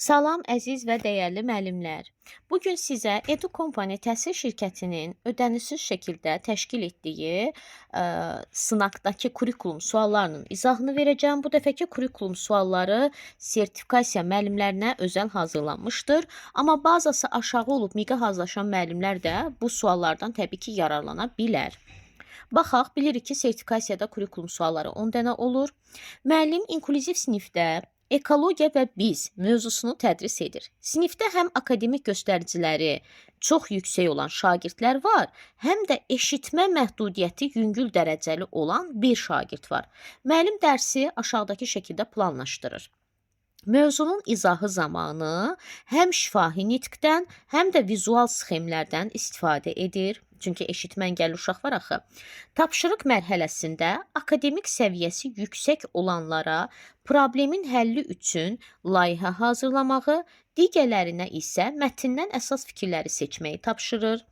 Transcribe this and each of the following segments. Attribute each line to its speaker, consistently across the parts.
Speaker 1: Salam əziz və dəyərli müəllimlər. Bu gün sizə Edu Company təhsil şirkətinin ödənişsiz şəkildə təşkil etdiyi sınaqdakı kurikulum suallarının izahını verəcəm. Bu dəfəki kurikulum sualları sertifikasiya müəllimlərinə özəl hazırlanmışdır. Amma bazası aşağı olub miqə hazırlaşan müəllimlər də bu suallardan təbii ki yararlana bilər. Baxaq, bilirik ki, sertifikasiyada kurikulum sualları 10 dənə olur. Müəllim inklüziv sinifdə ekologiya və biz mövzusunu tədris edir. Sinifdə həm akademik göstəriciləri çox yüksək olan şagirdlər var, həm də eşitmə məhdudiyyəti yüngül dərəcəli olan bir şagird var. Müəllim dərsi aşağıdakı şəkildə planlaşdırır. Mövzunun izahı zamanı həm şifahi nitqdən, həm də vizual sxemlərdən istifadə edir. Çünki eşitmə əngəlli uşaq var axı. Tapşırıq mərhələsində akademik səviyyəsi yüksək olanlara problemin həlli üçün layihə hazırlamağı, digərlərinə isə mətndən əsas fikirləri seçməyi tapşırır.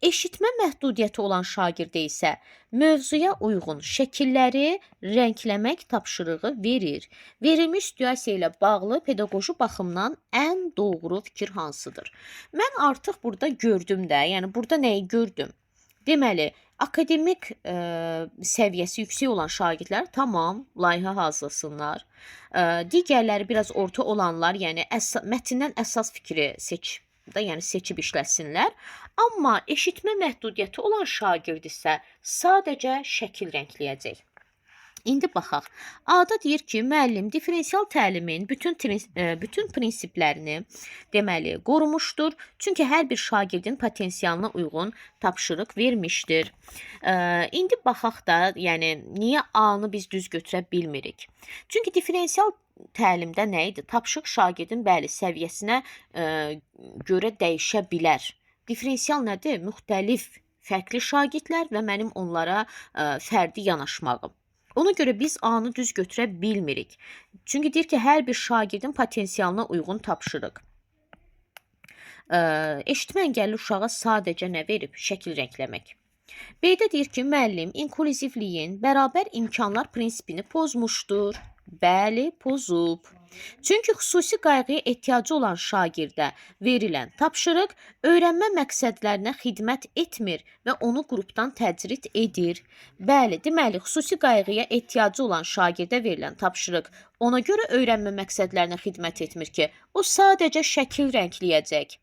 Speaker 1: Eşitmə məhdudiyyəti olan şagirdə isə mövzuya uyğun şəkilləri rəngləmək tapşırığı verir. Verilmiş situasiya ilə bağlı pedaqoji baxımdan ən doğru fikir hansıdır? Mən artıq burada gördüm də, yəni burada nəyi gördüm? Deməli, akademik səviyyəsi yüksək olan şagirdlər tamam layihə hazırlasınlar. Digərləri biraz orta olanlar, yəni mətndən əsas fikri seç da, yəni seçib işləsinlər. Amma eşitmə məhdudiyyəti olan şagird isə sadəcə şəkil rəngləyəcək. İndi baxaq. A-da deyir ki, müəllim diferensial təlimin bütün prinsiplərini deməli qorumuşdur. Çünki hər bir şagirdin potensialına uyğun tapşırıq vermişdir. İndi baxaq da, yəni niyə A-nı biz düz götürə bilmirik? Çünki diferensial təlimdə nə idi? Tapşırıq şagirdin bəli səviyyəsinə görə dəyişə bilər. Diferensial nədir? Müxtəlif, fərqli şagirdlər və mənim onlara fərdi yanaşmağım. Ona görə biz A-nı düz götürə bilmirik. Çünki deyir ki, hər bir şagirdin potensialına uyğun tapşırıq. Eşitmə əngəlli uşağa sadəcə nə verib? Şəkil rəngləmək. B-də deyir ki, müəllim inklüzivliyin bərabər imkanlar prinsipini pozmuşdur. Bəli, pozub. Çünki xüsusi qayğıya ehtiyacı olan şagirdə verilən tapşırıq öyrənmə məqsədlərinə xidmət etmir və onu qrupdan təcrid edir. Bəli, deməli, xüsusi qayğıya ehtiyacı olan şagirdə verilən tapşırıq ona görə öyrənmə məqsədlərinə xidmət etmir ki, o sadəcə şəkil rəngləyəcək.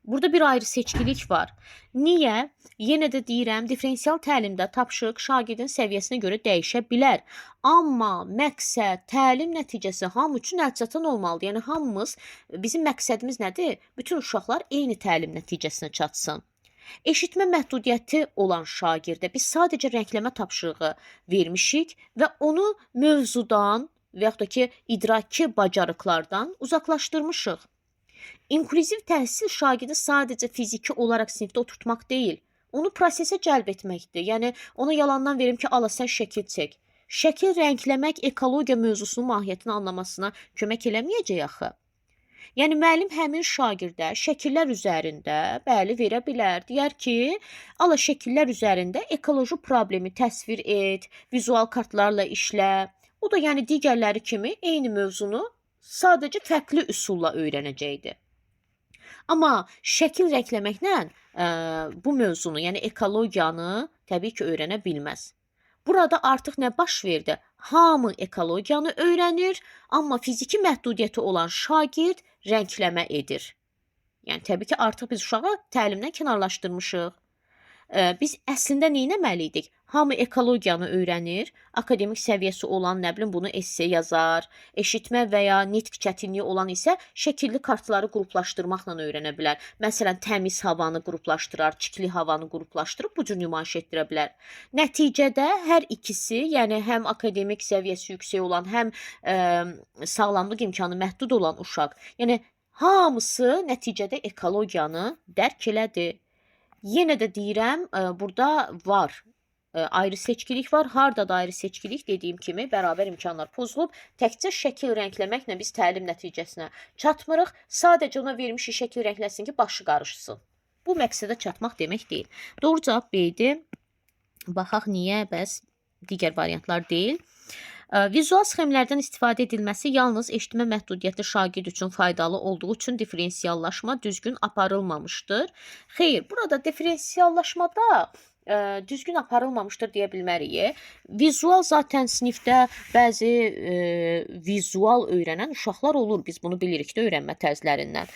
Speaker 1: Burada bir ayrı seçkilik var. Niyə? Yenə də deyirəm, diferensial təlimdə tapşırıq şagirdin səviyyəsinə görə dəyişə bilər. Amma məqsəd, təlim nəticəsi hamı üçün əlçatan olmalıdır. Yəni hamımız, bizim məqsədimiz nədir? Bütün uşaqlar eyni təlim nəticəsinə çatsın. Eşitmə məhdudiyyəti olan şagirdə biz sadəcə rəngləmə tapşırığı vermişik və onu mövzudan və yaxud da ki, idraki bacarıqlardan uzaqlaşdırmışıq. İnklüziv təhsil şagirdi sadəcə fiziki olaraq sinifdə oturtmaq deyil, onu prosesə cəlb etməkdir. Yəni ona yalandan verim ki, ala sən şəkil çək. Şəkil rəngləmək ekologiya mövzusunun mahiyyətini anlamasına kömək eləməyəcək axı. Yəni müəllim həmin şagirdə şəkillər üzərində bəli verə bilər. Deyər ki, ala şəkillər üzərində ekoloji problemi təsvir et, vizual kartlarla işlə. O da yəni digərləri kimi eyni mövzunu sadəcə fərqli üsulla öyrənəcəkdir. Amma şəkil rəngləməklə bu mövzunu, yəni ekologiyanı təbii ki, öyrənə bilməz. Burada artıq nə baş verdi? Hamı ekologiyanı öyrənir, amma fiziki məhdudiyyəti olan şagird rəngləmə edir. Yəni təbii ki, artıq biz uşağı təlimdən kənarlaşdırmışıq. Biz əslində nə etməli idik? Hamı ekologiyanı öyrənir, akademik səviyyəsi olan, nə bilim, bunu esse yazar, eşitmə və ya nitq çətinliyi olan isə şəkilli kartları qruplaşdırmaqla öyrənə bilər. Məsələn, təmiz havanı qruplaşdırar, çikli havanı qruplaşdırıb bu cür nümayiş etdirə bilər. Nəticədə hər ikisi, yəni həm akademik səviyyəsi yüksək olan, həm sağlamlıq imkanı məhdud olan uşaq, yəni hamısı nəticədə ekologiyanı dərk elədi. Yenə də deyirəm, burada var. Ayrı seçkilik var. Harda da ayrı seçkilik, dediyim kimi bərabər imkanlar pozulub. Təkcə şəkil rəngləməklə biz təlim nəticəsinə çatmırıq. Sadəcə ona vermişik şəkil rəngləsin ki, başı qarışsın. Bu məqsədə çatmaq demək deyil. Doğru cavab B idi. Baxaq niyə bəs digər variantlar deyil. Vizual sxemlərdən istifadə edilməsi yalnız eşitmə məhdudiyyətli şagird üçün faydalı olduğu üçün diferensiallaşma düzgün aparılmamışdır. Xeyr, burada diferensiallaşmada düzgün aparılmamışdır deyə bilmərik. Vizual zaten sinifdə bəzi vizual öyrənən uşaqlar olur. Biz bunu bilirik də öyrənmə tərzlərindən.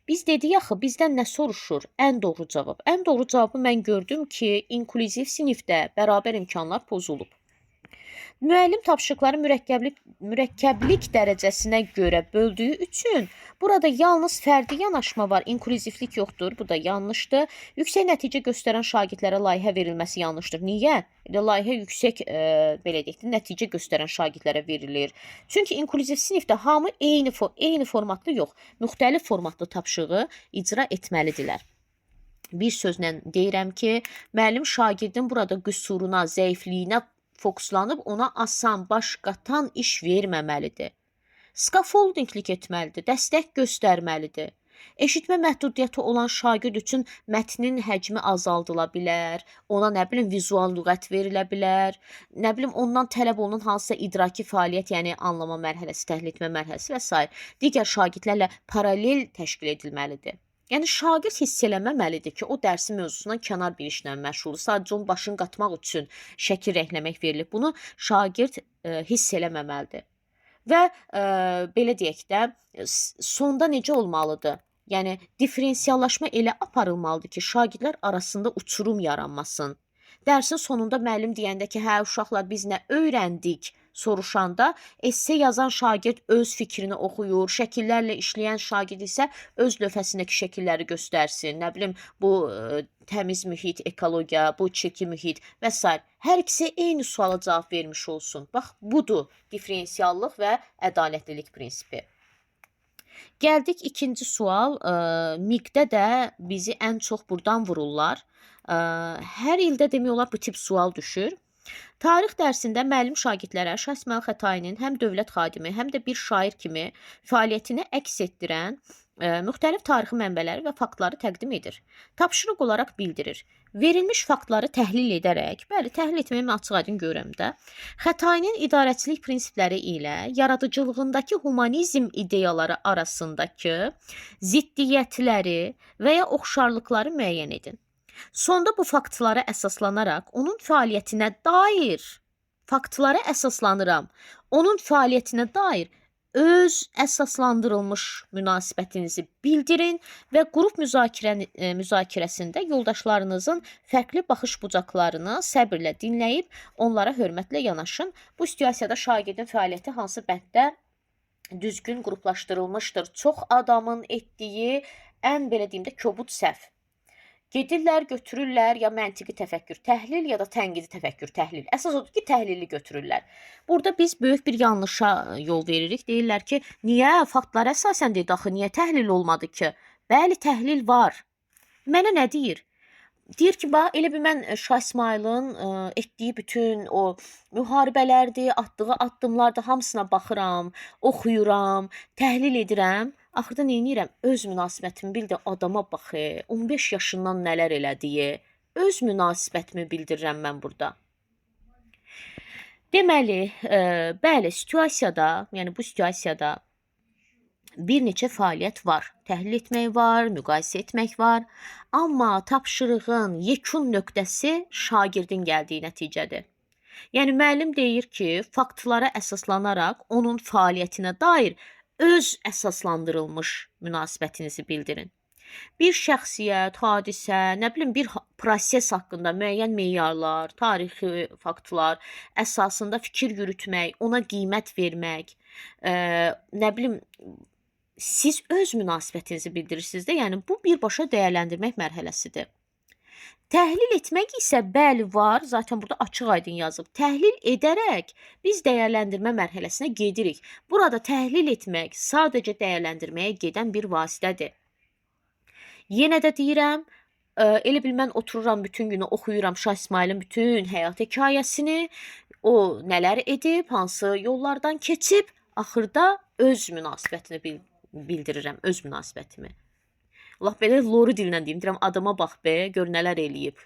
Speaker 1: Biz dedik axı, bizdən nə soruşur? Ən doğru cavab. Ən doğru cavabı mən gördüm ki, inklüziv sinifdə bərabər imkanlar pozulub. Müəllim tapşırıqları mürəkkəblik dərəcəsinə görə böldüyü üçün burada yalnız fərdi yanaşma var, inklüzivlik yoxdur. Bu da yanlışdır. Yüksək nəticə göstərən şagirdlərə layihə verilməsi yanlışdır. Niyə? Elə layihə yüksək belə deyək də, nəticə göstərən şagirdlərə verilir. Çünki inklüziv sinifdə hamı eyni formatlı yox, müxtəlif formatlı tapşırığı icra etməlidirlər. Bir sözlə deyirəm ki, müəllim şagirdin burada qüsuruna, zəifliyinə fokuslanıb ona asan, baş qatan iş verməməlidir. Scaffoldinglik etməlidir, dəstək göstərməlidir. Eşitmə məhdudiyyəti olan şagird üçün mətnin həcmi azaldıla bilər, ona nə bilim vizual lüğət verilə bilər, nə bilim ondan tələb olunan hansısa idraki fəaliyyət, yəni anlama mərhələsi, təhlil etmə mərhələsi və sair digər şagirdlərlə paralel təşkil edilməlidir. Yəni şagird hiss eləməməlidir ki, o dərsin mövzusundan kənar bir işlə məşğuldur. Sadəcə onun başını qatmaq üçün şəkil rəngləmək verilib. Bunu şagird hiss eləməməlidir. Və belə deyək də, sonda necə olmalıdır? Yəni diferensiallaşma elə aparılmalıdır ki, şagirdlər arasında uçurum yaranmasın. Dərsin sonunda müəllim deyəndə ki, hə uşaqlar biz nə öyrəndik soruşanda esse yazan şagird öz fikrini oxuyur, şəkillərlə işləyən şagird isə öz lövhəsindəki şəkilləri göstərsin. Nə bilim bu təmiz mühit, ekologiya, bu çirkin mühit və sair. Hər ikisi eyni suala cavab vermiş olsun. Bax budur diferensiallıq və ədalətlilik prinsipi. Gəldik ikinci sual. MİQ-də də bizi ən çox burdan vururlar. Hər ildə demək olar bu tip sual düşür. Tarix dərsində müəllim şagirdlərə Şah İsmayıl Xətainin həm dövlət xadimi, həm də bir şair kimi fəaliyyətini əks etdirən müxtəlif tarixi mənbələri və faktları təqdim edir. Tapşırıq olaraq bildirir. Verilmiş faktları təhlil edərək, bəli, təhlil etməyi mən açıq-aydın görürəm də, Xətainin idarəçilik prinsipləri ilə yaradıcılığındakı humanizm ideyaları arasındakı ziddiyyətləri və ya oxşarlıqları müəyyən edin. Sonda bu faktlara əsaslanaraq onun fəaliyyətinə dair faktlara əsaslanıram. Onun fəaliyyətinə dair öz əsaslandırılmış münasibətinizi bildirin və qrup müzakirəsində yoldaşlarınızın fərqli baxış bucaqlarını səbirlə dinləyib onlara hörmətlə yanaşın. Bu situasiyada şagirdin fəaliyyəti hansı bənddə düzgün qruplaşdırılmışdır? Çox adamın etdiyi ən belə deyim də kobud səhv. Gedirlər, götürürlər ya məntiqi təfəkkür, təhlil ya da tənqidi təfəkkür, təhlil. Əsas odur ki, təhlili götürürlər. Burada biz böyük bir yanlışa yol veririk. Deyirlər ki, niyə faktlara əsasən dedi axı, niyə təhlil olmadı ki? Bəli, təhlil var. Mənə nə deyir? Deyir ki, bax, elə bir mən Şah İsmayılın etdiyi bütün o müharibələrdir, atdığı addımlardır, hamısına baxıram, oxuyuram, təhlil edirəm. Axırda nə edirəm? Öz münasibətimi bildir, adama bax, 15 yaşından nələr elədiyi. Öz münasibətimi bildirirəm mən burada. Deməli, bəli, situasiyada, yəni bu situasiyada bir neçə fəaliyyət var. Təhlil etmək var, müqayisə etmək var. Amma tapşırığın yekun nöqtəsi şagirdin gəldiyi nəticədir. Yəni müəllim deyir ki, faktlara əsaslanaraq onun fəaliyyətinə dair öz əsaslandırılmış münasibətinizi bildirin. Bir şəxsiyyət, hadisə, nə bilim bir proses haqqında müəyyən meyarlar, tarixi faktlar əsasında fikir yürütmək, ona qiymət vermək, nə bilim siz öz münasibətinizi bildirirsiniz də, yəni bu birbaşa dəyərləndirmək mərhələsidir. Təhlil etmək isə bəli var, zaten burada açıq-aydın yazıb. Təhlil edərək biz dəyərləndirmə mərhələsinə gedirik. Burada təhlil etmək sadəcə dəyərləndirməyə gedən bir vasitədir. Yenə də deyirəm, elə bil mən otururam bütün günü oxuyuram Şah İsmayılın bütün həyat hekayəsini, o nələr edib, hansı yollardan keçib, axırda öz münasibətini bildirirəm, öz münasibətimi. Allah belə loru dillə deyim, deyirəm adama bax be, gör nələr eləyib.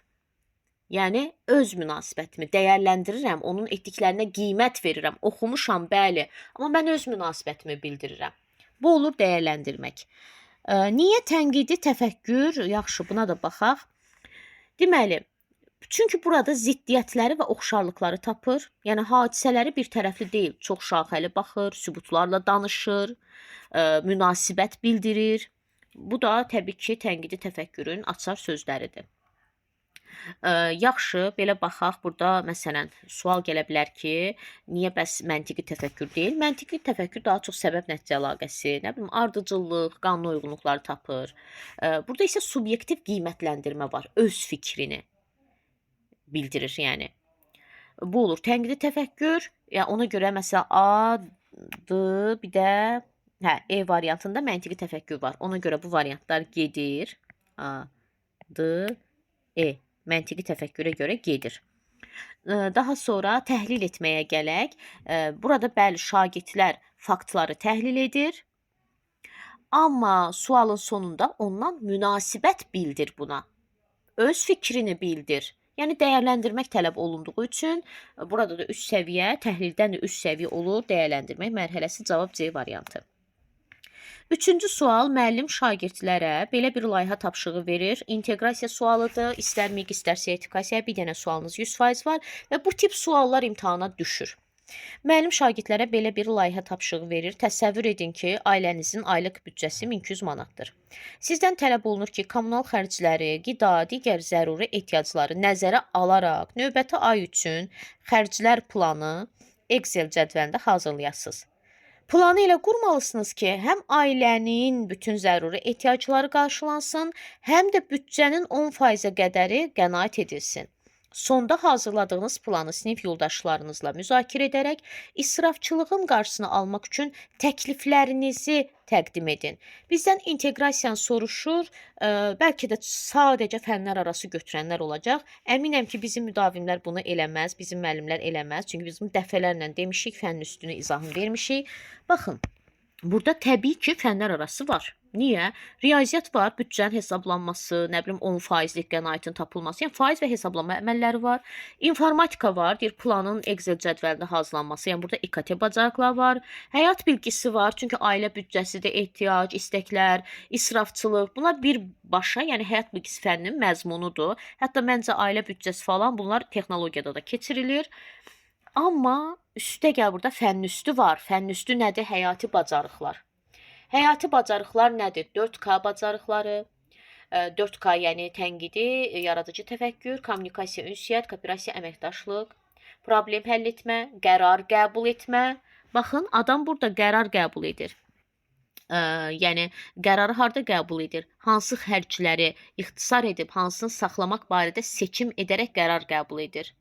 Speaker 1: Yəni öz münasibətimi dəyərləndirirəm, onun etdiklərinə qiymət verirəm. Oxumuşam, bəli, amma mən öz münasibətimi bildirirəm. Bu olur dəyərləndirmək. Niyə tənqidi təfəkkür? Yaxşı, buna da baxaq. Deməli, çünki burada ziddiyyətləri və oxşarlıqları tapır. Yəni hadisələri bir tərəfli deyil, çox şaxəli baxır, sübutlarla danışır, münasibət bildirir. Bu da təbii ki, tənqidi təfəkkürün açar sözləridir. Yaxşı, belə baxaq. Burada məsələn sual gələ bilər ki, niyə bəs məntiqi təfəkkür deyil? Məntiqi təfəkkür daha çox səbəb-nəticə əlaqəsi, nə bilim, ardıcıllıq, qanuna uyğunluqları tapır. Burada isə subyektiv qiymətləndirmə var, öz fikrini bildirir, yəni. Bu olur tənqidi təfəkkür. Yəni ona görə məsələn A, D, bir də E variantında məntiqi təfəkkür var. Ona görə bu variantlar gedir. A, D, E məntiqi təfəkkürə görə gedir. Daha sonra təhlil etməyə gələk. Burada bəli, şagirdlər faktları təhlil edir. Amma sualın sonunda ondan münasibət bildir buna. Öz fikrini bildir. Yəni dəyərləndirmək tələb olunduğu üçün burada da 3 səviyyə, təhlildən də 3 səviyyə olur dəyərləndirmək mərhələsi, cavab C variantı. Üçüncü sual, müəllim şagirdlərə belə bir layihə tapşırığı verir. İnteqrasiya sualıdır. İstər MİQ, istər sertifikasiya, bir dənə sualınız 100% var və bu tip suallar imtahana düşür. Müəllim şagirdlərə belə bir layihə tapşırığı verir. Təsəvvür edin ki, ailənizin aylıq büdcəsi 1200 manatdır. Sizdən tələb olunur ki, kommunal xərcləri, qida, digər zəruri ehtiyacları nəzərə alaraq növbəti ay üçün xərclər planı Excel cədvəlində hazırlayasınız. Planı elə qurmalısınız ki, həm ailənin bütün zəruri ehtiyacları qarşılansın, həm də büdcənin 10%-ə qədəri qənaət edilsin. Sonda hazırladığınız planı sinif yoldaşlarınızla müzakirə edərək israfçılığın qarşısını almaq üçün təkliflərinizi təqdim edin. Bizdən inteqrasiyanı soruşur, bəlkə də sadəcə fənlər arası götürənlər olacaq. Əminəm ki, bizim müdavimlər bunu eləməz, bizim müəllimlər eləməz. Çünki biz bunu dəfələrlə demişik, fənn üstünü izahını vermişik. Baxın, burada təbii ki, fənlər arası var. Niyə? Riyaziyyat var, büdcənin hesablanması, nə bilim 10%lik qənaətin tapılması, yəni faiz və hesablama əməlləri var. İnformatika var, deyir planın Excel cədvəlində hazırlanması, yəni burada İKT bacarıqları var. Həyat bilgisi var, çünki ailə büdcəsi də ehtiyac, istəklər, israfçılıq, bunlar birbaşa, yəni həyat bilgisi fənninin məzmunudur. Hətta məncə ailə büdcəsi falan bunlar texnologiyada da keçirilir. Amma üstə gəl burada fənnüstü var. Fənnüstü nədir? Həyati bacarıqlar. Həyati bacarıqlar nədir? 4K bacarıqları, 4K yəni tənqidi, yaradıcı təfəkkür, kommunikasiya, ünsiyyət, kooperasiya, əməkdaşlıq, problem həll etmə, qərar qəbul etmə. Baxın, adam burada qərar qəbul edir. Yəni qərarı harda qəbul edir? Hansı xərcləri ixtisar edib, hansını saxlamaq barədə seçim edərək qərar qəbul edir.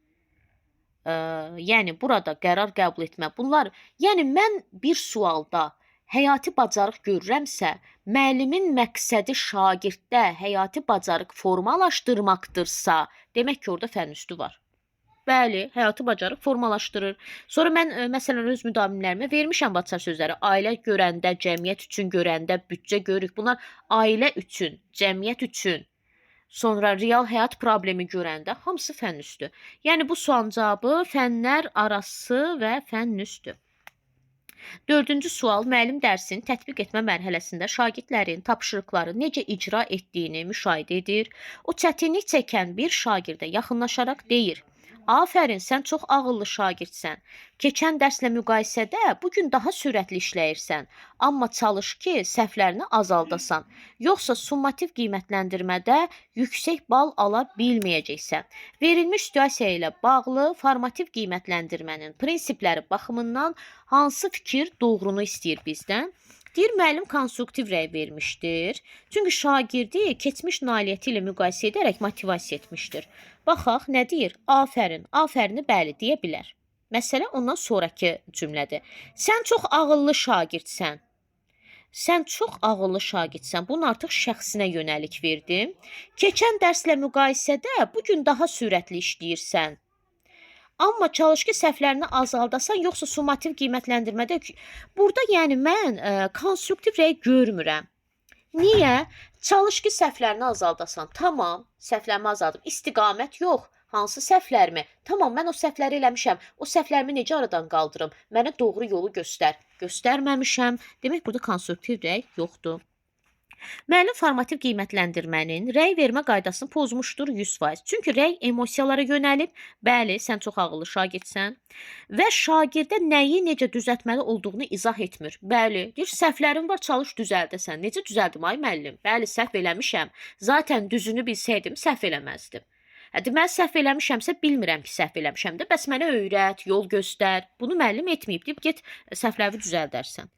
Speaker 1: Yəni burada qərar qəbul etmə. Bunlar, yəni mən bir sualda həyati bacarıq görürəmsə, müəllimin məqsədi şagirddə həyati bacarıq formalaşdırmaqdırsa, demək ki, orada fənnüstü var. Bəli, həyati bacarıq formalaşdırır. Sonra mən məsələn öz müdavimlərimə vermişəm açar sözləri. Ailə görəndə, cəmiyyət üçün görəndə, büdcə görürük. Bunlar ailə üçün, cəmiyyət üçün. Sonra real həyat problemi görəndə hamısı fənnüstü. Yəni bu sualın cavabı fənlər arası və fənnüstü. Dördüncü sual, müəllim dərsini tətbiq etmə mərhələsində şagirdlərin tapşırıqları necə icra etdiyini müşahidə edir. O çətinlik çəkən bir şagirdə yaxınlaşaraq deyir: "Afərin, sən çox ağıllı şagirdsən. Keçən dərslə müqayisədə bu gün daha sürətli işləyirsən. Amma çalış ki, səhvlərini azaldasan. Yoxsa summativ qiymətləndirmədə yüksək bal ala bilməyəcəksən." Verilmiş situasiya ilə bağlı formativ qiymətləndirmənin prinsipləri baxımından hansı fikir doğrunu istəyir bizdən? Deyir, müəllim konstruktiv rəy vermişdir. Çünki şagirdi keçmiş nailiyyəti ilə müqayisə edərək motivasiya etmişdir. Baxaq, nə deyir? Afərin, afərini bəli deyə bilər. Məsələ ondan sonrakı cümlədir. Sən çox ağıllı şagirdsən. Sən çox ağıllı şagirdsən. Bunu artıq şəxsinə yönəlik verdim. Keçən dərslə müqayisədə bu gün daha sürətli işləyirsən. Amma çalış ki, səhvlərini azaldasan, yoxsa summativ qiymətləndirmədə burada yəni mən konstruktiv rəy görmürəm. Niyə? Çalış ki, səhvlərini azaldasan. Tamam, səhvlərimi azaldım. İstiqamət yox. Hansı səhvlərimi? Tamam, mən o səhvləri eləmişəm. O səhvlərimi necə aradan qaldırım? Mənə doğru yolu göstər. Göstərməmişəm. Demək, burada konstruktiv rəy yoxdur. Müəllim formativ qiymətləndirmənin rəy vermə qaydasını pozmuşdur 100%. Çünki rəy emosiyalara yönəlib. Bəli, sən çox ağıllı şagirdsən. Və şagirdə nəyi necə düzəltməli olduğunu izah etmir. Bəli, deyir, səhvlərin var, çalış düzəldəsən. Necə düzəldim ay müəllim? Bəli, səhv eləmişəm. Zaten düzünü bilsəydim səhv eləməzdim. Deməli səhv eləmişəmsə bilmirəm ki, səhv eləmişəm də. Bəs mənə öyrət, yol göstər. Bunu müəllim etməyib. Deyib get səhvləri düzəldərsən.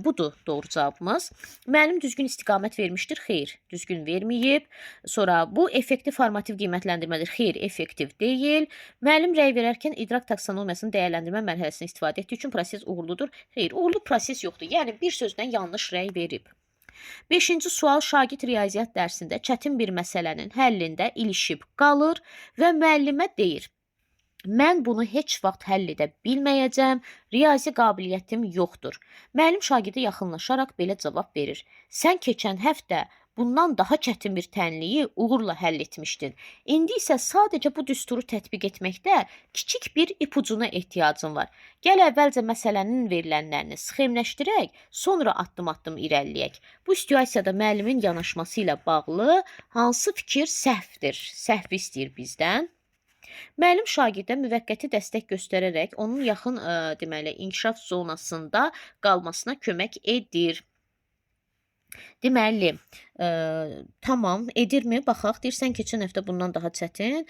Speaker 1: Budur doğru cavabımız. Müəllim düzgün istiqamət vermişdir? Xeyr, düzgün verməyib. Sonra bu effektiv formativ qiymətləndirmədir. Xeyr, effektiv deyil. Müəllim rəy verərkən idrak taksonomiyasının dəyərləndirmə mərhələsini istifadə etdiyi üçün proses uğurludur. Xeyr, uğurlu proses yoxdur. Yəni bir sözlə yanlış rəy verib. Beşinci sual şagird riyaziyyat dərsində çətin bir məsələnin həllində ilişib qalır və müəllimə deyir: "Mən bunu heç vaxt həll edə bilməyəcəm, riyazi qabiliyyətim yoxdur." Müəllim şagirdə yaxınlaşaraq belə cavab verir: "Sən keçən həftə bundan daha çətin bir tənliyi uğurla həll etmişdin. İndi isə sadəcə bu düsturu tətbiq etməkdə kiçik bir ipucuna ehtiyacın var. Gəl əvvəlcə məsələnin verilənlərini sxemləşdirək, sonra addım-addım irəliləyək." Bu situasiyada müəllimin yanaşması ilə bağlı hansı fikir səhvdir? Səhvi istəyir bizdən. Müəllim şagirdə müvəqqəti dəstək göstərərək onun yaxın deməli inkişaf zonasında qalmasına kömək edir. Deməli, tamam, edirmi? Baxaq, deyirsən keçən həftə bundan daha çətin.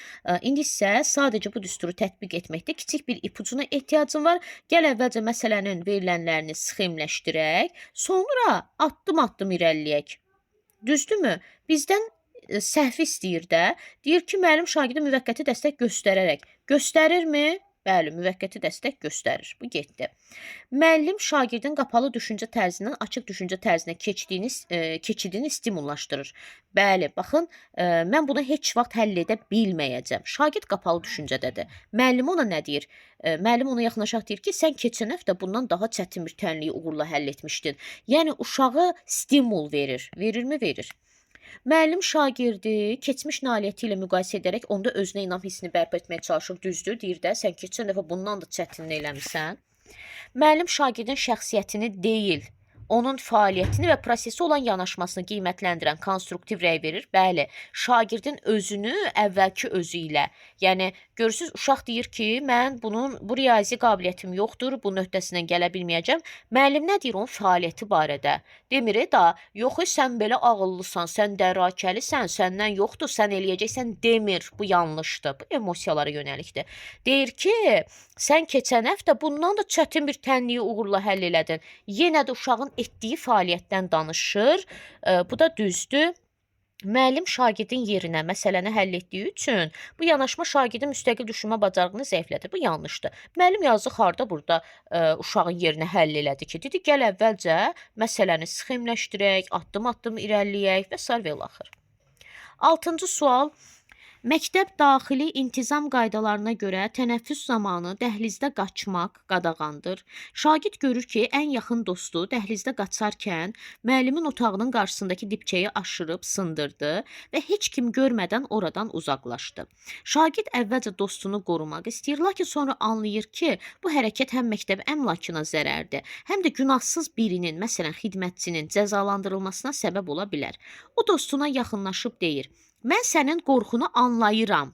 Speaker 1: İndi isə sadəcə bu düsturu tətbiq etməkdə kiçik bir ipucuna ehtiyacın var. Gəl əvvəlcə məsələnin verilənlərini sxemləşdirək, sonra addım-addım irəliləyək. Düzdürmü? Bizdən səhvi istəyir də. Deyir ki, müəllim şagirdə müvəqqəti dəstək göstərərək. Göstərirmi? Bəli, müvəqqəti dəstək göstərir. Bu getdi. Müəllim şagirdin qapalı düşüncə tərzindən açıq düşüncə tərzinə keçidini stimullaşdırır. Bəli, baxın, mən bunu heç vaxt həll edə bilməyəcəm. Şagird qapalı düşüncədədir. Müəllim ona nə deyir? Müəllim ona yaxınlaşaraq deyir ki, sən keçən həftə bundan daha çətin bir tənliyi uğurla həll etmişdin. Yəni uşağı stimul verir. Verirmi? Verir. Müəllim şagirdi keçmiş nailiyyəti ilə müqayisə edərək onda özünə inam hissini bərpa etməyə çalışır. Düzdür, deyir də, sən keçən dəfə bundan da çətinini eləmisən. Müəllim şagirdin şəxsiyyətini deyil, onun fəaliyyətini və prosesi olan yanaşmasını qiymətləndirən konstruktiv rəy verir. Bəli, şagirdin özünü əvvəlki özü ilə. Yəni görürsüz, uşaq deyir ki, mən bu riyazi qabiliyyətim yoxdur, bunun öhdəsindən gələ bilməyəcəm. Müəllim nə deyir onun fəaliyyəti barədə? Demir da, yox, sən belə ağıllısan, sən dərakəlisən, səndən yoxdur, sən eləyəcəksən demir. Bu yanlışdır. Bu emosiyalara yönəlikdir. Deyir ki, sən keçən həftə bundan da çətin bir tənliyi uğurla həll elədin. Yenə də uşağın etdiyi fəaliyyətdən danışır. Bu da düzdür. Müəllim şagirdin yerinə məsələni həll etdiyi üçün bu yanaşma şagirdin müstəqil düşünmə bacarığını zəiflədir. Bu yanlışdır. Müəllim yazıq harda burada uşağın yerinə həll elədi ki, dedi gəl əvvəlcə məsələni sxemləşdirək, addım-addım irəliləyək və sair və ilaxır. Altıncı sual. Məktəb daxili intizam qaydalarına görə tənəffüs zamanı dəhlizdə qaçmaq qadağandır. Şagird görür ki, ən yaxın dostu dəhlizdə qaçarkən müəllimin otağının qarşısındakı dipçəyi aşırıb sındırdı və heç kim görmədən oradan uzaqlaşdı. Şagird əvvəlcə dostunu qorumaq istəyir, lakin sonra anlayır ki, bu hərəkət həm məktəb əmlakına zərərdir, həm də günahsız birinin, məsələn, xidmətçinin cəzalandırılmasına səbəb ola bilər. O dostuna yaxınlaşıb deyir: "Mən sənin qorxunu anlayıram.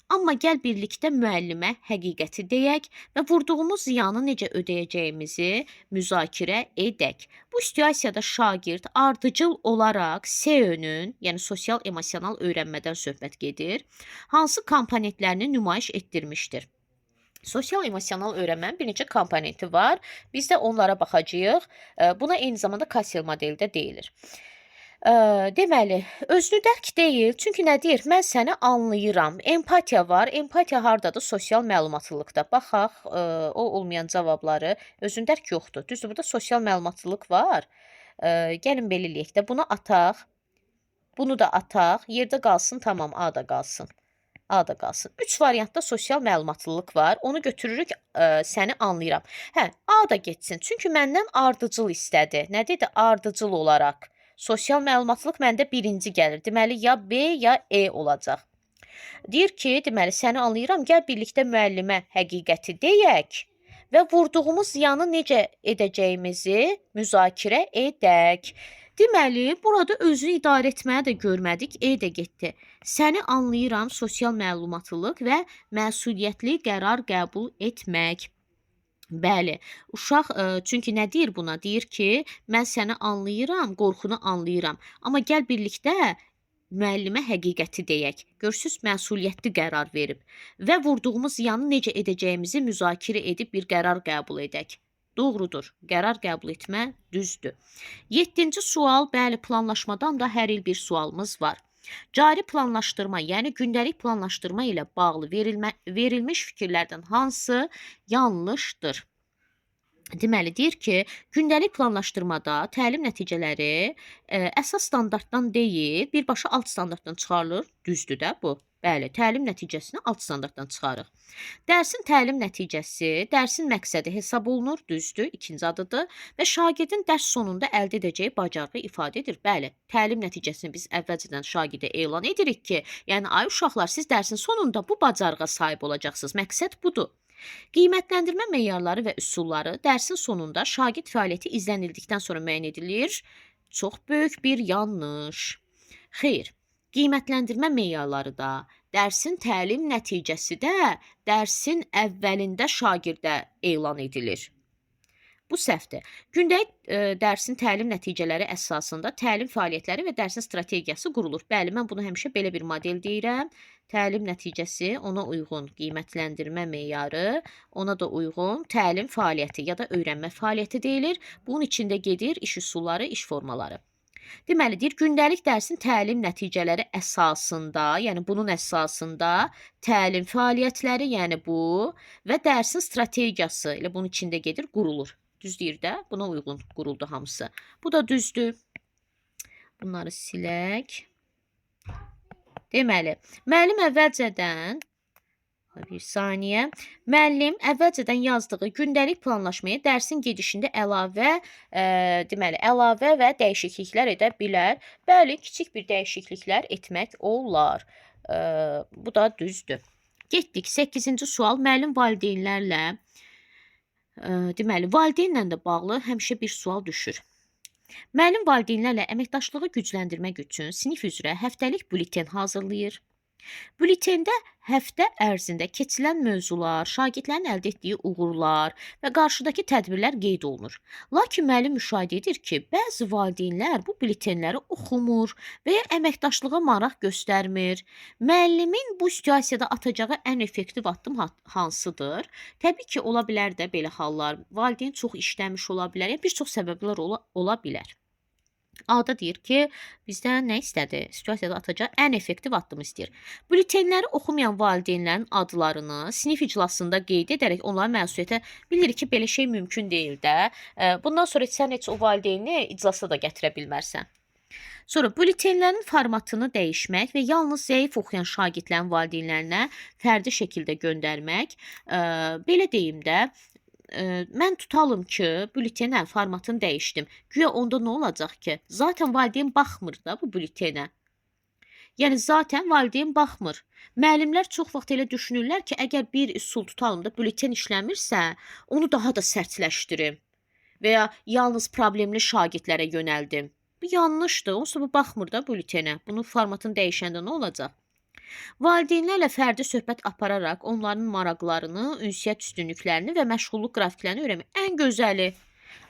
Speaker 1: Amma gəl birlikdə müəllimə həqiqəti deyək və vurduğumuz ziyanı necə ödəyəcəyimizi müzakirə edək." Bu situasiyada şagird ardıcıl olaraq SEÖ-nün, yəni sosial emosional öyrənmədən söhbət gedir, hansı komponentlərini nümayiş etdirmişdir? Sosial emosional öyrənmənin bir neçə komponenti var. Biz də onlara baxacağıq. Buna eyni zamanda Kassel modeli də deyilir. Deməli, özünü dərk deyil. Çünki nə deyir? Mən səni anlayıram. Empatiya var. Empatiya hardadır? Sosial məlumatlılıqda. Baxaq, o olmayan cavabları. Özünü dərk yoxdur. Düzdür, burada sosial məlumatlılıq var. Gəlin belə eləyək də. Bunu ataq. Bunu da ataq. Yerdə qalsın, tamam, A da qalsın. A da qalsın. 3 variantda sosial məlumatlılıq var. Onu götürürük, səni anlayıram. Hə, A da getsin. Çünki məndən ardıcıl istədi. Nə dedi? Ardıcıl olaraq. Sosial məlumatlılıq məndə birinci gəlir. Deməli, ya B, ya E olacaq. Deyir ki, deməli səni anlayıram, gəl birlikdə müəllimə həqiqəti deyək və vurduğumuz ziyanı necə edəcəyimizi müzakirə edək. Deməli, burada özünü idarə etməyi də görmədik, E də getdi. Səni anlayıram, sosial məlumatlılıq və məsuliyyətli qərar qəbul etmək. Bəli, uşaq çünki nə deyir buna? Deyir ki, mən səni anlayıram, qorxunu anlayıram. Amma gəl birlikdə müəllimə həqiqəti deyək. Görürsüz, məsuliyyətli qərar verib və vurduğumuz ziyanı necə edəcəyimizi müzakirə edib bir qərar qəbul edək. Doğrudur. Qərar qəbul etmə düzdür. 7-ci sual, bəli, planlaşmadan da hər il bir sualımız var. Cari planlaşdırma, yəni gündəlik planlaşdırma ilə bağlı verilmiş fikirlərdən hansı yanlışdır? Deməli, deyir ki, gündəlik planlaşdırmada təlim nəticələri əsas standartdan deyil, birbaşa alt standartdan çıxarılır. Düzdür də bu? Bəli, təlim nəticəsini alt standartdan çıxarıq. Dərsin təlim nəticəsi, dərsin məqsədi hesab olunur, düzdür, ikinci adıdır və şagirdin dərs sonunda əldə edəcəyi bacarığı ifadə edir. Bəli, təlim nəticəsini biz əvvəlcədən şagirdə elan edirik ki, yəni ay uşaqlar, siz dərsin sonunda bu bacarığa sahib olacaqsınız. Məqsəd budur. Qiymətləndirmə meyarları və üsulları dərsin sonunda şagird fəaliyyəti izlənildikdən sonra müəyyən edilir. Çox böyük bir yanlış. Xeyr, qiymətləndirmə meyarları da, dərsin təlim nəticəsi də dərsin əvvəlində şagirdə elan edilir. Bu səhvdir. Gündəlik dərsin təlim nəticələri əsasında təlim fəaliyyətləri və dərsin strategiyası qurulur. Bəli, mən bunu həmişə belə bir model deyirəm. Təlim nəticəsi, ona uyğun qiymətləndirmə meyarı, ona da uyğun təlim fəaliyyəti ya da öyrənmə fəaliyyəti deyilir. Bunun içində gedir iş üsulları, iş formaları. Deməli, deyir, gündəlik dərsin təlim nəticələri əsasında, yəni bunun əsasında təlim fəaliyyətləri, yəni bu və dərsin strategiyası elə bunun içində gedir, qurulur. Düz deyir də, buna uyğun quruldu hamısı. Bu da düzdür. Bunları silək. Deməli, müəllim əvvəlcədən bir saniyə. Müəllim əvvəlcədən yazdığı gündəlik planlaşmaya dərsin gedişində əlavə, deməli, əlavə və dəyişikliklər edə bilər. Bəli, kiçik bir dəyişikliklər etmək olar. Bu da düzdür. Getdik. 8-ci sual. Müəllim valideynlərlə, deməli, valideynlə də bağlı həmişə bir sual düşür. Müəllim valideynlərlə əməkdaşlığı gücləndirmək üçün sinif üzrə həftəlik bülten hazırlayır. Bültende həftə ərzində keçilən mövzular, şagirdlərin əldə etdiyi uğurlar və qarşıdakı tədbirlər qeyd olunur. Lakin müəllim müşahidə edir ki, bəzi valideynlər bu bültenləri oxumur və ya əməkdaşlığa maraq göstərmir. Müəllimin bu situasiyada atacağı ən effektiv addım hansıdır? Təbii ki, ola bilər də belə hallar. Valideyn çox işləmiş ola bilər, yəni bir çox səbəblər ola bilər. A-da deyir ki, bizdən nə istədi? Situasiyada atacağı ən effektiv addımı istəyir. Bültenləri oxumayan valideynlərin adlarını sinif iclasında qeyd edərək onların məsuliyyətə bilirik ki, belə şey mümkün deyil də. Bundan sonra sən heç o valideyni iclasa da gətirə bilmərsən. Sonra bültenlərin formatını dəyişmək və yalnız zəif oxuyan şagirdlərin valideynlərinə fərdi şəkildə göndərmək. Belə deyim də, mən tutalım ki, bültenə formatını dəyişdim. Güya onda nə olacaq ki? Zaten valideyn baxmır da bu bültenə. Yəni zaten valideyn baxmır. Müəllimlər çox vaxt elə düşünürlər ki, əgər bir üsul tutalım da bülten işləmirsə, onu daha da sərtləşdirim və ya yalnız problemli şagirdlərə yönəldim. Bu yanlışdır. Onsuz da baxmır da bültenə. Bunun formatını dəyişəndə nə olacaq? Valideynlərlə fərdi söhbət apararaq onların maraqlarını, ünsiyyət üstünlüklərini və məşğulluq qrafiklərini öyrənmək. Ən gözəli.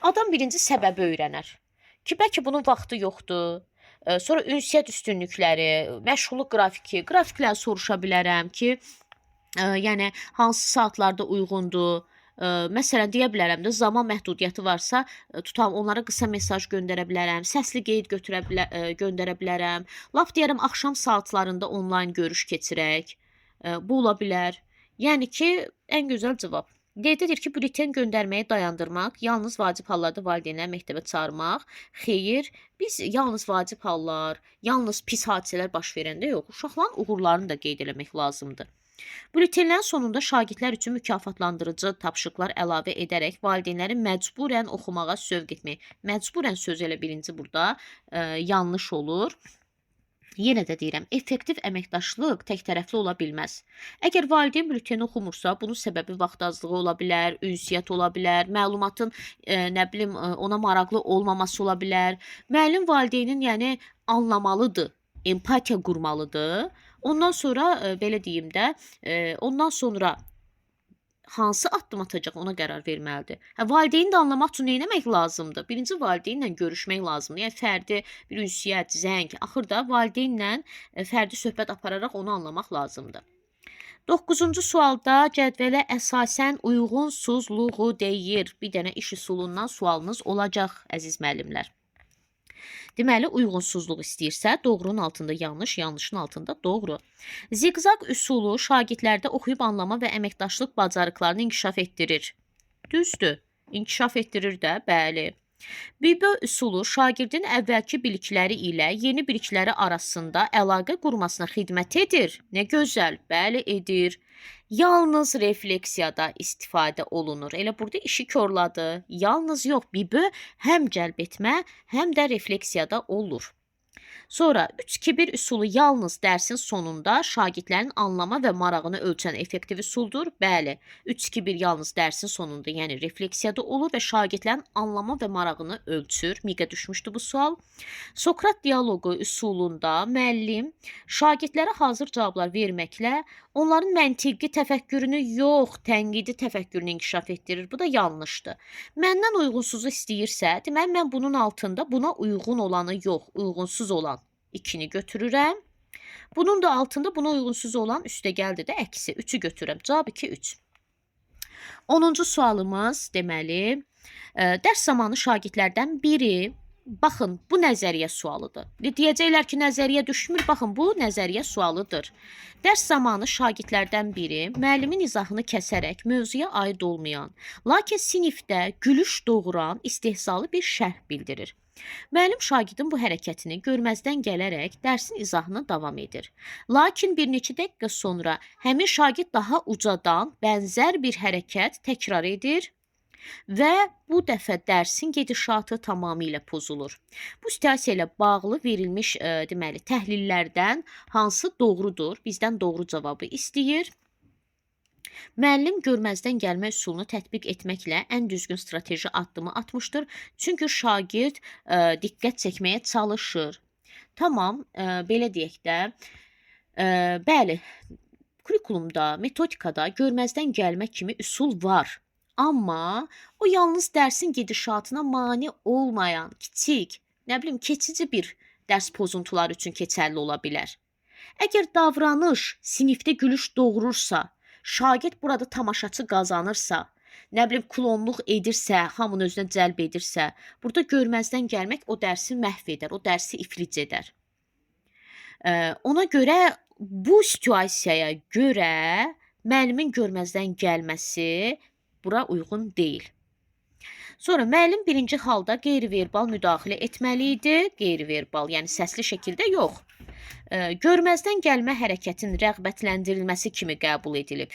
Speaker 1: Adam birinci səbəbi öyrənər. Ki, bəlkə bunun vaxtı yoxdur. Sonra ünsiyyət üstünlükləri, məşğulluq qrafiki, qrafikləri soruşa bilərəm ki, yəni hansı saatlarda uyğundur. Məsələn, deyə bilərəm də, zaman məhdudiyyəti varsa, tutam onlara qısa mesaj göndərə bilərəm, səsli qeyd göndərə bilərəm. Lap deyərəm, axşam saatlarında onlayn görüş keçirək. Bu ola bilər. Yəni ki, ən gözəl cavab. D-də deyir ki, bülten göndərməyi dayandırmaq, yalnız vacib hallarda valideynləri məktəbə çağırmaq. Xeyr, biz yalnız vacib hallar, yalnız pis hadisələr baş verəndə yox, uşaqların uğurlarını da qeyd eləmək lazımdır. Bültenlərin sonunda şagirdlər üçün mükafatlandırıcı tapşırıqlar əlavə edərək valideynləri məcburən oxumağa sövq etmək. Məcburən sözü elə birinci burada yanlış olur. Yenə də deyirəm, effektiv əməkdaşlıq tək tərəfli ola bilməz. Əgər valideyn bülteni oxumursa, bunun səbəbi vaxt azlığı ola bilər, ünsiyyət ola bilər, məlumatın nə bilim ona maraqlı olmaması ola bilər. Müəllim valideynin, yəni anlamalıdır, empatiya qurmalıdır. Ondan sonra belə deyim də, ondan sonra hansı addım atacaq ona qərar verməlidir. Hə, valideyni də anlamaq üçün nə etmək lazımdır? Birinci valideynlə görüşmək lazımdır. Yəni fərdi bir ünsiyyət, zəng, axırda valideynlə fərdi söhbət apararaq onu anlamaq lazımdır. 9-cu sualda cədvələ əsasən uyğunsuzluğu deyir. Bir dənə iş üsulundan sualınız olacaq, əziz müəllimlər. Deməli, uyğunsuzluq istəyirsə, doğrunun altında yanlış, yanlışın altında doğru. Ziqzaq üsulu şagirdlərdə oxuyub anlama və əməkdaşlıq bacarıqlarını inkişaf etdirir. Düzdür, inkişaf etdirir də, bəli. Bibo üsulu şagirdin əvvəlki bilikləri ilə yeni bilikləri arasında əlaqə qurmasına xidmət edir. Nə gözəl, bəli, edir. Yalnız refleksiyada istifadə olunur. Elə burada işi korladı. Yalnız yox, bibo həm cəlb etmə, həm də refleksiyada olur. Sonra 3-2-1 üsulu yalnız dərsin sonunda şagirdlərin anlama və marağını ölçən effektiv üsuldur. Bəli, 3-2-1 yalnız dərsin sonunda, yəni refleksiyada olur və şagirdlərin anlama və marağını ölçür. Miqə düşmüşdü bu sual. Sokrat dialoqu üsulunda müəllim şagirdlərə hazır cavablar verməklə onların məntiqi təfəkkürünü yox, tənqidi təfəkkürünü inkişaf etdirir. Bu da yanlışdır. Məndən uyğunsuzu istəyirsə, deməli mən bunun altında buna uyğun olanı yox, uyğunsuz olan 2-ni götürürəm. Bunun da altında buna uyğunsuz olan üstəgəldi də əksi 3-ü götürürəm. Cavab 2, 3. 10-cu sualımız deməli, dərs zamanı şagirdlərdən biri, baxın, bu nəzəriyyə sualıdır. Deyəcəklər ki, nəzəriyyə düşmür. Baxın, bu nəzəriyyə sualıdır. Dərs zamanı şagirdlərdən biri müəllimin izahını kəsərək mövzuya aid olmayan, lakin sinifdə gülüş doğuran istehzalı bir şərh bildirir. Müəllim şagirdin bu hərəkətini görməzdən gələrək dərsin izahını davam edir. Lakin bir neçə dəqiqə sonra həmin şagird daha ucadan bənzər bir hərəkət təkrar edir və bu dəfə dərsin gedişatı tamamilə pozulur. Bu situasiya ilə bağlı verilmiş deməli təhlillərdən hansı doğrudur? Bizdən doğru cavabı istəyir. Müəllim görməzdən gəlmə üsulunu tətbiq etməklə ən düzgün strateji addımı atmışdır. Çünki şagird diqqət çəkməyə çalışır. Tamam, belə deyək də, bəli, kurikulumda, metodikada görməzdən gəlmə kimi üsul var. Amma o yalnız dərsin gedişatına mane olmayan kiçik, nə bilim, keçici bir dərs pozuntuları üçün keçərli ola bilər. Əgər davranış sinifdə gülüş doğurursa, şagird burada tamaşaçı qazanırsa, nə bilim, klonluq edirsə, hamını özünə cəlb edirsə, burada görməzdən gəlmək o dərsi məhv edər, o dərsi iflic edər. Ona görə bu situasiyaya görə müəllimin görməzdən gəlməsi bura uyğun deyil. Sonra müəllim birinci halda qeyri-verbal müdaxilə etməli idi. Qeyri-verbal, yəni səsli şəkildə yox. Görməzdən gəlmə hərəkətin rəğbətləndirilməsi kimi qəbul edilib.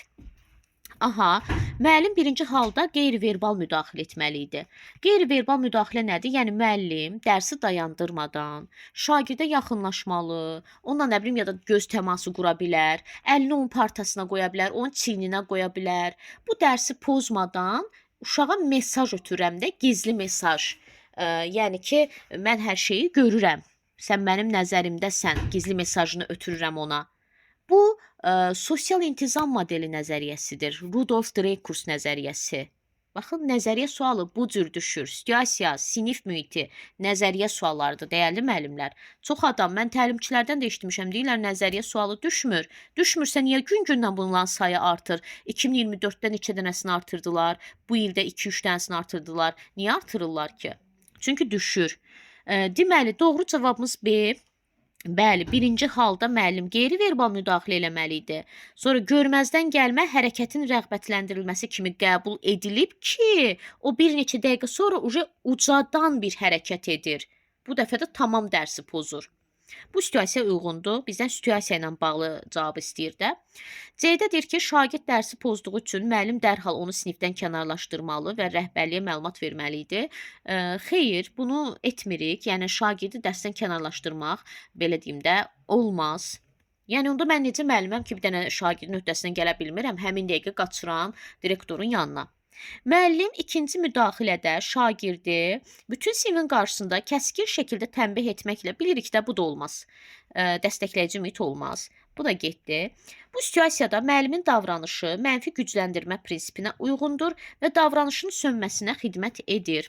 Speaker 1: Aha, müəllim birinci halda qeyri-verbal müdaxilə etməli idi. Qeyri-verbal müdaxilə nədir? Yəni müəllim dərsi dayandırmadan şagirdə yaxınlaşmalı, onunla nə bilim ya da göz təması qura bilər, əlini onun partasına qoya bilər, onun çiyninə qoya bilər. Bu dərsi pozmadan uşağa mesaj ötürürəm də, gizli mesaj. Yəni ki, mən hər şeyi görürəm. Sən mənim nəzərimdəsən, gizli mesajını ötürürəm ona. Bu sosial intizam modeli nəzəriyyəsidir. Rudolf Dreikurs nəzəriyyəsi. Baxın, nəzəriyyə sualı bu cür düşür. Situasiya, sinif mühiti, nəzəriyyə suallarıdır, dəyərli müəllimlər. Çox adam, mən təlimçilərdən də eşitmişəm, deyirlər nəzəriyyə sualı düşmür. Düşmürsə niyə gün-gündən bunların sayı artır? 2024-də neçə dənəsini artırdılar? Bu ildə 2-3 dənəsini artırdılar. Niyə artırırlar ki? Çünki düşür. Deməli, doğru cavabımız B. Bəli, birinci halda müəllim qeyri-verbal müdaxilə eləməli idi. Sonra görməzdən gəlmə hərəkətin rəğbətləndirilməsi kimi qəbul edilib ki, o bir neçə dəqiqə sonra ucadan bir hərəkət edir. Bu dəfə də tamam dərsi pozur. Bu situasiya uyğundur. Bizdən situasiya ilə bağlı cavabı istəyir də. C-də deyir ki, şagird dərsi pozduğu üçün müəllim dərhal onu sinifdən kənarlaşdırmalı və rəhbərliyə məlumat verməli idi. Xeyr, bunu etmirik. Yəni şagirdi dərsdən kənarlaşdırmaq, belə deyim də, Olmaz. Yəni onda mən necə müəlliməm ki, bir dənə şagirdin öhdəsindən gələ bilmirəm, həmin dəqiqə qaçıram direktorun yanına. Müəllim ikinci müdaxilədə şagirdi bütün sinfin qarşısında kəskin şəkildə tənbih etməklə bilirik də bu da olmaz. Dəstəkləyici mühit olmaz. Bu da getdi. Bu situasiyada müəllimin davranışı mənfi gücləndirmə prinsipinə uyğundur və davranışın sönməsinə xidmət edir.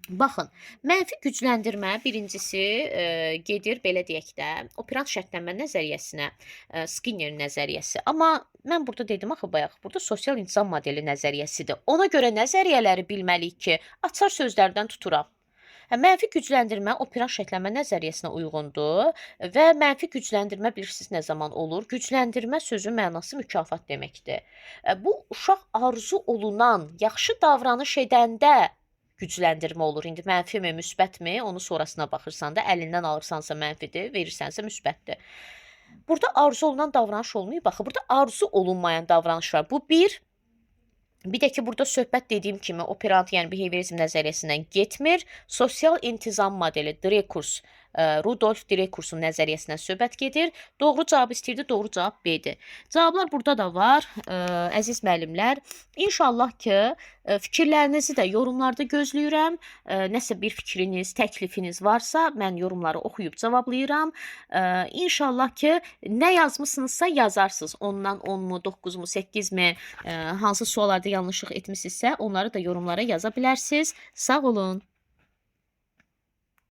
Speaker 1: Baxın, mənfi gücləndirmə birincisi gedir belə deyək də, operant şərtlənmə nəzəriyyəsinə, Skinnerin nəzəriyyəsi. Amma mən burada dedim axı bayaq, burada sosial intizam modeli nəzəriyyəsidir. Ona görə nəzəriyyələri bilməliyik ki, açar sözlərdən tuturam. Mənfi gücləndirmə operant şərtlənmə nəzəriyyəsinə uyğundur və mənfi gücləndirmə bilirsiniz nə zaman olur? Gücləndirmə sözün mənası mükafat deməkdir. Bu uşaq arzu olunan, yaxşı davranış edəndə gücləndirmə olur. İndi mənfimi, müsbətmi, onu sonrasına baxırsan da, əlindən alırsansa mənfidir, verirsənsə müsbətdir. Burada arzu olunan davranış olmayıb. Baxın, burada arzu olunmayan davranış var. Bu bir. Bir də ki, burada söhbət dediyim kimi operant, yəni behaviorizm nəzəriyyəsindən getmir. Sosial intizam modeli Drekurs, Rudolf Drekursun nəzəriyyəsindən söhbət gedir. Doğru cavab istəyirdi, doğru cavab B-dir. Cavablar burada da var, əziz müəllimlər. İnşallah ki, fikirlərinizi də yorumlarda gözləyirəm. Nəsə bir fikriniz, təklifiniz varsa, mən yorumları oxuyub cavablayıram. İnşallah ki, nə yazmısınızsa yazarsınız. 10-dan 10-mu, 9-mu, 8-mi, hansı suallarda yanlışlıq etmisinizsə, onları da yorumlara yaza bilərsiniz. Sağ olun.